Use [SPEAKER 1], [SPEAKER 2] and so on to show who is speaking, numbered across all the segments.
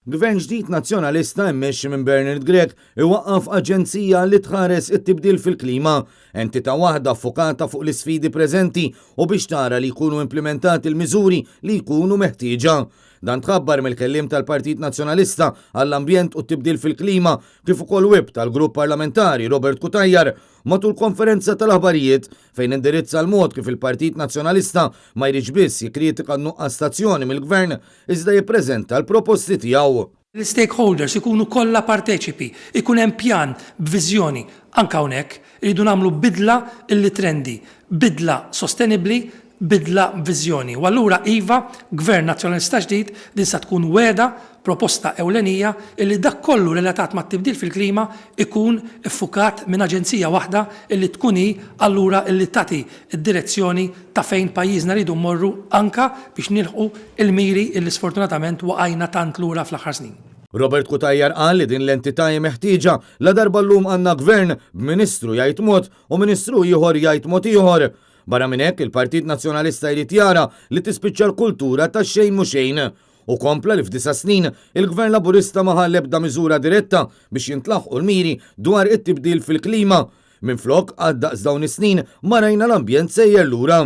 [SPEAKER 1] Gvern ġdid Nazzjonalista mmexxi minn Bernard Grech iwaqqaf aġenzija li tħares it-tibdil fil-klima, entità waħda ffukata fuq l-isfidi preżenti u biex tara li jkunu implimentati l-miżuri li jkunu meħtieġa. Dan tħabbar mill-kelliem tal-Partit Nazzjonalista għall-Ambjent u t-Tibdil fil-Klima kif ukoll Whip tal-Grupp Parlamentari Robert Cutajar matul konferenza tal-aħbarijiet fejn indirizza l-mod kif il-Partit Nazzjonalista ma jridx biss jikkritika n-nuqqas ta' azzjoni mill-Gvern iżda jippreżenta l-proposti tiegħu.
[SPEAKER 2] L-istakeholders ikunu kollha parteċipi, ikun hemm pjan b'viżjoni. Anke hawnhekk, irridu nagħmlu bidla illi trendi, bidla sostenibbli, bidla b'viżjoni. U allura iva, Gvern Nazzjonalista ġdid, din sa tkun wegħda, proposta ewlenija illi dak kollu relatat mat-tibdil fil-klima ikun iffukat minn aġenzija waħda illi tkun hi allura illi tagħti d-direzzjoni ta' fejn pajjiżna rridu mmorru anka biex nilħqu l-miri illi sfortunatament waqajna tant lura fl-aħħar snin.
[SPEAKER 1] Robert Cutajar qal li din l-entità hi meħtieġa ladarba llum għandna Gvern b'Ministru jgħid mod u Ministru ieħor jgħid mod ieħor. Barra minn hekk, il-Partit Nazzjonalista jrid jara li tispiċċa l-kultura ta' xejn mhu xejn. Hu kompla li f'disa' snin, il-Gvern Laburista ma ħa l-ebda miżura diretta biex jintlaħqu l-miri dwar it-tibdil fil-klima. Minflok, għad daqs dawn is-snin ma rajna l-ambjent sejjer lura.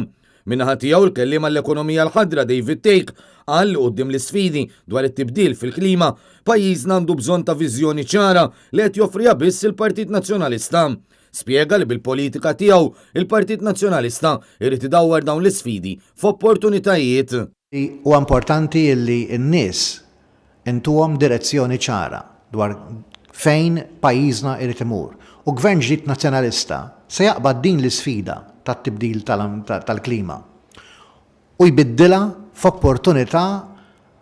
[SPEAKER 1] Min-naħa tiegħu l-kelliem għall-ekonomija l-ħadra David Thake qal li quddiem l-isfidi dwar it-tibdil fil-klima, pajjiżna għandu bżonn ta' viżjoni ċara li qed joffriha biss il-Partit Nazzjonalista. Spjega li bil-politika tiegħu, il-Partit Nazzjonalista jrid idawwar dawn l-isfidi f'opportunitajiet.
[SPEAKER 3] Huwa importanti li n-nies intuhom direzzjoni ċara dwar fejn pajjiżna jrid imur. U Gvern ġdid Nazzjonalista se jaqbad din l-isfida tat-tibdil tal-klima u jbiddilha f'opportunità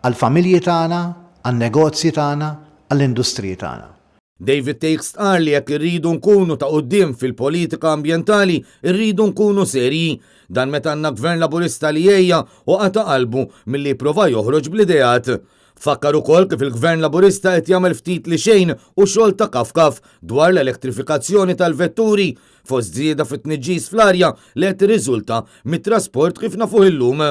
[SPEAKER 3] għall-familji tagħna, għan-negozji tagħna, għall-industriji tagħna.
[SPEAKER 1] David Thake stqarr li jekk irridu nkunu ta' quddiem fil-politika ambjentali, irridu nkunu serji. Dan meta għandna Gvern Laburista li għejja u qata' qalbu milli jipprova joħroġ bl-ideat. Fakkar ukoll kif il-Gvern Laburista qed jagħmel ftit li xejn u xogħol ta' kafkaf dwar l-elektrifikazzjoni tal-vetturi, fost żieda fit-tniġġis fl-arja li qed tirriżulta mit-trasport kif nafuh illum.